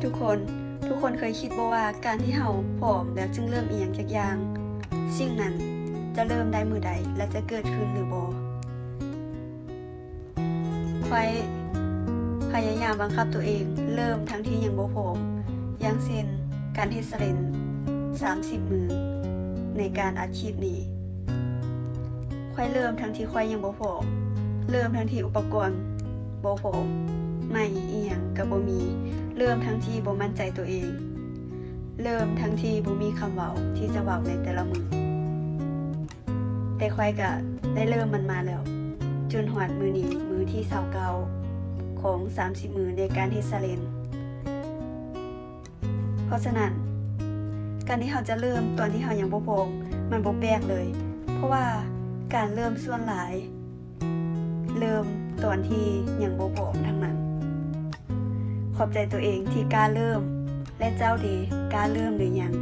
ທຸກຄົນ, ທຸກຄົນເຄີຍຄິດບໍ່ວ່າ ການທີ່ເຮົາພ້ອມແລ້ວຈຶ່ງເລີ່ມອີ່ຫຍັງຈັກຢ່າງ, ສິ່ງນັ້ນຈະເລີ່ມໄດ້ມື້ໃດ ແລະ ຈະເກີດຂຶ້ນຫຼືບໍ່? ຂ້ອຍພະຍາຍາມບັງຄັບຕົວເອງເລີ່ມທັງທີ່ຍັງບໍ່ພ້ອມ, ຢ່າງເຊັ່ນ ການເຮັດຊາເລັນສາມສິບມື້ໃນການອັດຄລິບນີ້. ຂ້ອຍເລີ່ມທັງທີ່ຂ້ອຍຍັງບໍ່ພ້ອມ, ເລີ່ມທັງທີ່ອຸປະກອນບໍ່ພ້ອມ, ໄມອີ່ຫຍັງກໍບໍ່ມີ, ເລີ່ມທັງທີ່ບໍ່ໝັ້ນໃຈຕົວເອງ, ເລີ່ມທັງທີ່ບໍ່ມີຄຳເວົ້າທີ່ຈະເວົ້າໃນແຕ່ລະມື້. ແຕ່ຂ້ອຍກະໄດ້ເລີ່ມມັນມາແລ້ວ, ຈົນຮອດມື້ນີ້ ມື້ທີຊາວເກົ້າຂອງສາມສິບມື້ໃນການເຮັດຊາເລັນ. ເພາະສະນັ້ນ, ການທີ່ເຮົາຈະເລີ່ມຕອນທີ່ເຮົາຍັງບໍ່ພ້ອມ ມັນບໍ່ແປກເລີຍ, ເພາະວ່າການເລີ່ມສ່ວນຫຼາຍ ເລີ່ມຕອນທີ່ຍັງບໍ່ພ້ອມທັງນັ້ນ. ຂອບໃຈຕົວເອງທີ່ກ້າເລີ່ມ, ແລະ ເຈົ້າເດ ກ້າເລີ່ມຫຼືຍັງ?